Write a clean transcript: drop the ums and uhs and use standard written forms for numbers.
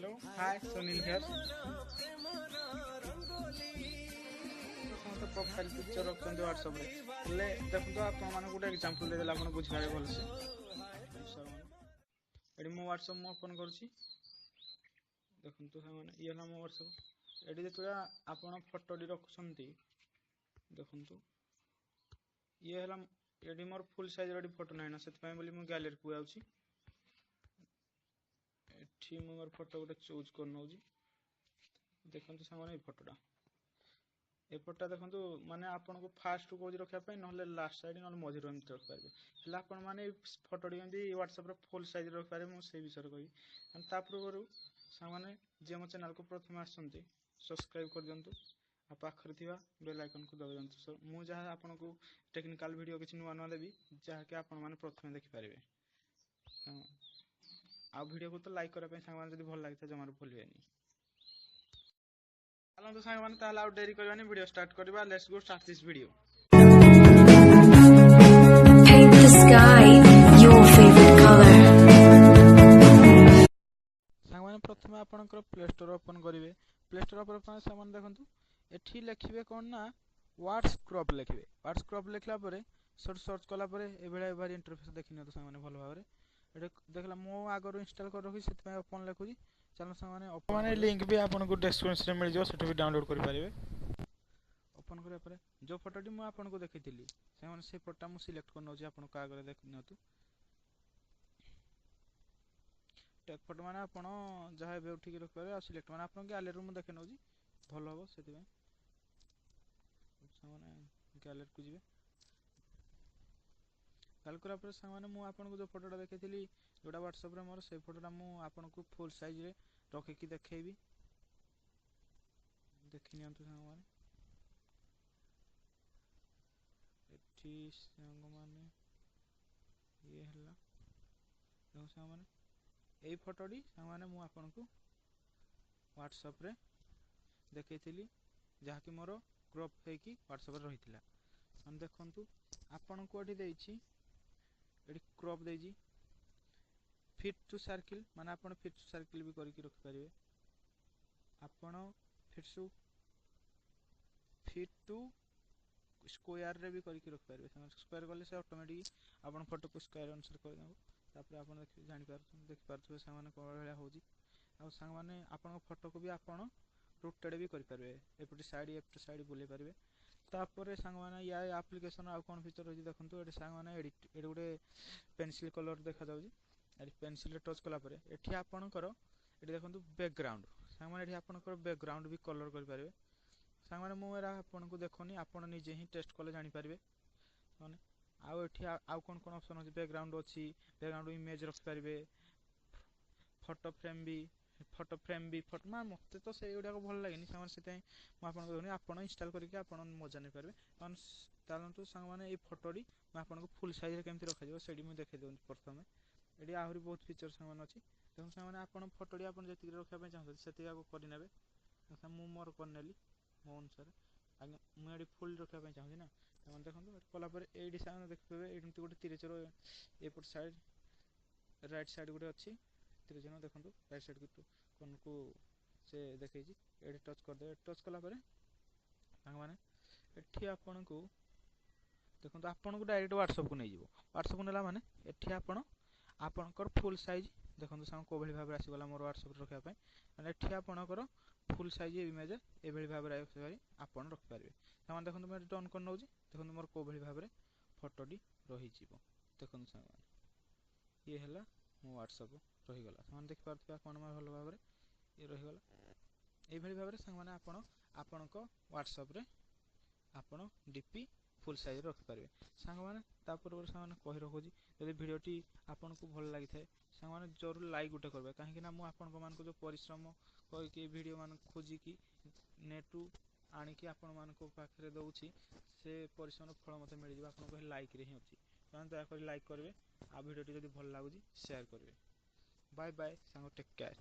Hello, hi, Sunil here. ସମସ୍ତେ profile picture ରଖୁଛନ୍ତି ହ୍ୱାଟ୍ସଆପ୍ରେ। ହେଲେ ଦେଖନ୍ତୁ, ଆପଣମାନଙ୍କୁ ଗୋଟେ ଏକ୍ଜାମ୍ପଲ୍ ଦେଇଦେଲେ ଆପଣ ବୁଝିପାରିବେ ଭଲସେ। ଏଠି ମୋ ହ୍ୱାଟ୍ସଆପ୍ ମୁଁ ଓପନ୍ କରୁଛି। ଦେଖନ୍ତୁ ସାଙ୍ଗମାନେ, ଇଏ ହେଲା ମୋ ହ୍ୱାଟ୍ସଆପ୍। ଏଠି ଯେତେବେଳେ ଆପଣ ଫଟୋଟି ରଖୁଛନ୍ତି, ଦେଖନ୍ତୁ, ଇଏ ହେଲା। ଏଠି ମୋର ଫୁଲ୍ ସାଇଜ୍ର ଏଠି ଫଟୋ ନାହିଁ ନା, ସେଥିପାଇଁ ବୋଲି ମୁଁ ଗ୍ୟାଲେରୀକୁ ଯାଉଛି। ଏଠି ମୁଁ ମୋର ଫଟୋ ଗୋଟେ ଚୁଜ୍ କରିନେଉଛି। ଦେଖନ୍ତୁ ସାଙ୍ଗମାନେ, ଏଇ ଫଟୋଟା ଦେଖନ୍ତୁ। ମାନେ ଆପଣଙ୍କୁ ଫାଷ୍ଟ କହୁଛି ରଖିବା ପାଇଁ, ନହେଲେ ଲାଷ୍ଟ ସାଇଡ୍, ନହେଲେ ମଝିରେ ଏମିତି ରଖିପାରିବେ। ହେଲେ ଆପଣମାନେ ଏଇ ଫଟୋଟି କେମିତି ହ୍ୱାଟ୍ସଆପ୍ରେ ଫୁଲ୍ ସାଇଜ୍ରେ ରଖିପାରିବେ, ମୁଁ ସେଇ ବିଷୟରେ କହିବି। ତା ପୂର୍ବରୁ ସାଙ୍ଗମାନେ, ଯିଏ ମୋ ଚ୍ୟାନେଲକୁ ପ୍ରଥମେ ଆସୁଛନ୍ତି, ସବସ୍କ୍ରାଇବ୍ କରିଦିଅନ୍ତୁ ଆଉ ପାଖରେ ଥିବା ବେଲ୍ ଆଇକନ୍କୁ ଦବାଇ ଦିଅନ୍ତୁ। ମୁଁ ଯାହା ଆପଣଙ୍କୁ ଟେକ୍ନିକାଲ୍ ଭିଡ଼ିଓ କିଛି ନୂଆ ନୂଆ ଦେବି, ଯାହାକି ଆପଣମାନେ ପ୍ରଥମେ ଦେଖିପାରିବେ। ଆଉ ଭିଡ଼ିଓକୁ ତ ଲାଇକ୍ କରିବା ପାଇଁ ସାଙ୍ଗମାନେ ଯଦି ଭଲ ଲାଗିଥାଏ, ଜମାରୁ ଭୁଲିବେନି। ଚାଲନ୍ତୁ ସାଙ୍ଗମାନେ, ତାହେଲେ ଆଉ ଡେରି କରିବାନି, ଭିଡ଼ିଓ ଷ୍ଟାର୍ଟ କରିବା। Let's go start this video. Paint the sky your favorite color. ସାଙ୍ଗମାନେ, ପ୍ରଥମେ ଆପଣଙ୍କର ପ୍ଲେ ଷ୍ଟୋର୍ ଓପନ୍ କରିବେ। ପ୍ଲେ ଷ୍ଟୋର୍ ଓପନ୍ ପାଇଁ ସାଙ୍ଗମାନେ ଦେଖନ୍ତୁ, ଏଠି ଲେଖିବେ କ'ଣ ନା ହ୍ୱାଟ୍ସ କ୍ରପ୍ ଲେଖିବେ। ହ୍ୱାଟ୍ସ କ୍ରପ୍ ଲେଖିଲା ପରେ ସେଠୁ ସର୍ଚ୍ଚ କଲା ପରେ ଏଭଳିଆ ଏଭଳି ଇଣ୍ଟରଫେସ୍ ଦେଖି ନିଅନ୍ତୁ ସାଙ୍ଗମାନେ ଭଲ ଭାବରେ। ଏଠି ଦେଖିଲା, ମୁଁ ଆଗରୁ ଇନଷ୍ଟଲ୍ କରି ରଖିଛି, ସେଥିପାଇଁ ଓପନ୍ ଲେଖୁଛି। ଚାଲନ୍ତୁ ସାଙ୍ଗମାନେ, ମାନେ ଲିଙ୍କ୍ ବି ଆପଣଙ୍କୁ ଡେସ୍କ୍ରିପସନ୍ରେ ମିଳିଯିବ, ସେଠୁ ବି ଡାଉନଲୋଡ଼୍ କରିପାରିବେ। ଓପନ୍ କରିବା ପରେ ଯେଉଁ ଫଟୋଟି ମୁଁ ଆପଣଙ୍କୁ ଦେଖିଥିଲି ସାଙ୍ଗମାନେ, ସେଇ ଫଟୋଟା ମୁଁ ସିଲେକ୍ଟ କରିନେଉଛି। ଆପଣଙ୍କ ଆଗରେ ଦେଖି ନିଅନ୍ତୁ। ଟେକ୍ ଫଟୋ ମାନେ ଆପଣ ଯାହା ଏବେ ଉଠିକି ରଖିପାରିବେ, ଆଉ ସିଲେକ୍ଟ ମାନେ ଆପଣଙ୍କ ଗ୍ୟାଲେରୀରୁ ମୁଁ ଦେଖି ନେଉଛି, ଭଲ ହେବ ସେଥିପାଇଁ। ସାଙ୍ଗମାନେ, ଗ୍ୟାଲେରୀକୁ ଯିବେ। ଗ୍ୟାଲେରୀ କଲା ପରେ ସାଙ୍ଗମାନେ, ମୁଁ ଆପଣଙ୍କୁ ଯେଉଁ ଫଟୋଟା ଦେଖେଇଥିଲି, ଯେଉଁଟା ହ୍ୱାଟ୍ସଆପ୍ରେ ମୋର, ସେଇ ଫଟୋଟା ମୁଁ ଆପଣଙ୍କୁ ଫୁଲ୍ ସାଇଜ୍ରେ ରଖିକି ଦେଖେଇବି। ଦେଖି ନିଅନ୍ତୁ ସାଙ୍ଗମାନେ। ଏଠି ସାଙ୍ଗମାନେ, ଇଏ ହେଲା। ଦେଖନ୍ତୁ ସାଙ୍ଗମାନେ, ଏଇ ଫଟୋଟି ସାଙ୍ଗମାନେ ମୁଁ ଆପଣଙ୍କୁ ହ୍ୱାଟ୍ସଆପ୍ରେ ଦେଖେଇଥିଲି, ଯାହାକି ମୋର କ୍ରପ୍ ହେଇକି ହ୍ୱାଟ୍ସଆପ୍ରେ ରହିଥିଲା। ମାନେ ଦେଖନ୍ତୁ, ଆପଣଙ୍କୁ ଏଠି ଦେଇଛି, ଏଠି କ୍ରପ୍ ଦେଇଛି, ଫିଟ୍ ଟୁ ସାର୍କିଲ୍, ମାନେ ଆପଣ ଫିଟ୍ ଟୁ ସାର୍କିଲ୍ ବି କରିକି ରଖିପାରିବେ। ଆପଣ ଫିଟ୍ ଟୁ ସ୍କୋୟାରରେ ବି କରିକି ରଖିପାରିବେ। ସେମାନେ ସ୍କୋୟାର କଲେ ସେ ଅଟୋମେଟିକ୍ ଆପଣ ଫଟୋକୁ ସ୍କୋୟାର ଅନୁସାରେ କରିଦେବ। ତାପରେ ଆପଣ ଦେଖି ଜାଣିପାରୁଛନ୍ତି, ଦେଖିପାରୁଥିବେ ସାଙ୍ଗମାନେ, କ'ଣ ଭଳିଆ ହେଉଛି। ଆଉ ସାଙ୍ଗମାନେ, ଆପଣଙ୍କ ଫଟୋକୁ ବି ଆପଣ ରୋଟେଟ୍ ବି କରିପାରିବେ, ଏପଟେ ସାଇଡ଼୍ ଏପଟେ ସାଇଡ଼୍ ବୁଲେଇ ପାରିବେ। ତାପରେ ସାଙ୍ଗମାନେ, ୟା ଆପ୍ଲିକେସନ୍ ଆଉ କ'ଣ ଫିଚର୍ ରହିଛି ଦେଖନ୍ତୁ। ଏଠି ସାଙ୍ଗମାନେ, ଏଡ଼ିଟ୍, ଏଠି ଗୋଟେ ପେନସିଲ୍ କଲର୍ ଦେଖାଯାଉଛି। ଏଠି ପେନସିଲ୍ରେ ଟଚ୍ କଲା ପରେ ଏଠି ଆପଣଙ୍କର ଏଠି ଦେଖନ୍ତୁ ବ୍ୟାକଗ୍ରାଉଣ୍ଡ। ସାଙ୍ଗମାନେ, ଏଠି ଆପଣଙ୍କର ବ୍ୟାକଗ୍ରାଉଣ୍ଡ ବି କଲର୍ କରିପାରିବେ। ସାଙ୍ଗମାନେ, ମୁଁ ଏରା ଆପଣଙ୍କୁ ଦେଖୁନି, ଆପଣ ନିଜେ ହିଁ ଟେଷ୍ଟ କଲେ ଜାଣିପାରିବେ। ମାନେ ଆଉ ଏଠି ଆଉ କ'ଣ କ'ଣ ଅପସନ୍ ଅଛି? ବ୍ୟାକଗ୍ରାଉଣ୍ଡ ଅଛି, ବ୍ୟାକଗ୍ରାଉଣ୍ଡ ଇମେଜ୍ ରଖିପାରିବେ, ଫଟୋ ଫ୍ରେମ୍ ବି। ଫଟୋ ମା ମୋତେ ତ ସେଇଗୁଡ଼ାକ ଭଲ ଲାଗେନି ସାଙ୍ଗମାନେ, ସେଥିପାଇଁ ମୁଁ ଆପଣଙ୍କୁ ଦେଉନି। ଆପଣ ଇନଷ୍ଟଲ୍ କରିକି ଆପଣ ମଜା ନେଇପାରିବେ। କାରଣ ଚାଲନ୍ତୁ ସାଙ୍ଗମାନେ, ଏଇ ଫଟୋଟି ମୁଁ ଆପଣଙ୍କୁ ଫୁଲ୍ ସାଇଜ୍ରେ କେମିତି ରଖାଯିବ, ସେଇଠି ମୁଁ ଦେଖାଇ ଦେଉଛି ପ୍ରଥମେ। ଏଠି ଆହୁରି ବହୁତ ଫିଚର୍ ସାଙ୍ଗମାନେ ଅଛି। ଦେଖନ୍ତୁ ସାଙ୍ଗମାନେ, ଆପଣ ଫଟୋଟି ଆପଣ ଯେତିକି ରଖିବା ପାଇଁ ଚାହୁଁଛନ୍ତି, ସେତିକି ଆଗ କରିନେବେ। ମୁଁ ମୋର କରିନେଲି ମୋ ଅନୁସାରେ ଆଜ୍ଞା। ମୁଁ ଏଠି ଫୁଲ୍ ରଖିବା ପାଇଁ ଚାହୁଁଛି ନା। ସେମାନେ ଦେଖନ୍ତୁ, ଏଠି କଲା ପରେ ଏଇଠି ସାଙ୍ଗମାନେ ଦେଖିପାରିବେ, ଏଇଠି ଏମିତି ଗୋଟେ ତିରିଚର ଏପଟ ସାଇଡ଼୍, ରାଇଟ୍ ସାଇଡ଼୍ ଗୋଟେ ଅଛି ତୀର। ଦେଖନ୍ତୁ, ରାଇଟ୍ ସାଇଡ଼୍ କର୍ଣ୍ଣରକୁ ସେ ଦେଖେଇଛି। ଏଠି ଟଚ୍ କରିଦେବେ। ଟଚ୍ କଲା ପରେ ସାଙ୍ଗମାନେ, ଏଠି ଆପଣଙ୍କୁ ଦେଖନ୍ତୁ, ଆପଣଙ୍କୁ ଡାଇରେକ୍ଟ ହ୍ୱାଟ୍ସଆପ୍କୁ ନେଇଯିବ। ହ୍ୱାଟ୍ସଆପ୍କୁ ନେଲା ମାନେ ଏଠି ଆପଣ ଆପଣଙ୍କର ଫୁଲ୍ ସାଇଜ୍ ଦେଖନ୍ତୁ ସାଙ୍ଗ, କେଉଁଭଳି ଭାବରେ ଆସିଗଲା ମୋର ହ୍ୱାଟ୍ସଆପ୍ରେ ରଖିବା ପାଇଁ। ମାନେ ଏଠି ଆପଣଙ୍କର ଫୁଲ୍ ସାଇଜ୍ ଇମେଜ୍ ଏଭଳି ଭାବରେ ଆସିପାରି ଆପଣ ରଖିପାରିବେ। ସାଙ୍ଗମାନେ ଦେଖନ୍ତୁ, ମୁଁ ଏଠି ଡନ୍ କରି ନେଉଛି। ଦେଖନ୍ତୁ, ମୋର କେଉଁଭଳି ଭାବରେ ଫଟୋଟି ରହିଯିବ। ଦେଖନ୍ତୁ ସାଙ୍ଗମାନେ, ଇଏ ହେଲା ମୋ ହ୍ୱାଟ୍ସଆପ୍ ରହିଗଲା। ସେମାନେ ଦେଖିପାରୁଥିବେ ଆପଣ ଭଲ ଭାବରେ, ଇଏ ରହିଗଲା। ଏଇଭଳି ଭାବରେ ସାଙ୍ଗମାନେ, ଆପଣ ଆପଣଙ୍କ ହ୍ୱାଟ୍ସଆପ୍ରେ ଆପଣ ଡି ପି ଫୁଲ୍ ସାଇଜ୍ରେ ରଖିପାରିବେ। ସାଙ୍ଗମାନେ, ତା ପୂର୍ବରୁ ସାଙ୍ଗମାନେ କହି ରଖୁଛି, ଯଦି ଭିଡ଼ିଓଟି ଆପଣଙ୍କୁ ଭଲ ଲାଗିଥାଏ ସାଙ୍ଗମାନେ, ଜରୁର ଲାଇକ୍ ଗୋଟେ କରିବେ। କାହିଁକି ନା ମୁଁ ଆପଣଙ୍କ ମାନଙ୍କୁ ଯେଉଁ ପରିଶ୍ରମ କରିକି ଭିଡ଼ିଓ ମାନଙ୍କୁ ଖୋଜିକି ନେଟ୍ରୁ ଆଣିକି ଆପଣମାନଙ୍କ ପାଖରେ ଦେଉଛି, ସେ ପରିଶ୍ରମର ଫଳ ମୋତେ ମିଳିଯିବ ଆପଣଙ୍କ ଲାଇକ୍ରେ ହିଁ ଅଛି। ତେଣୁ ଦୟାକରି ଲାଇକ୍ କରିବେ ଆଉ ଭିଡ଼ିଓଟି ଯଦି ଭଲ ଲାଗୁଛି, ସେୟାର କରିବେ। ବାଏ ବାଏ ସାଙ୍ଗ, ଟେକ୍ କେୟାର।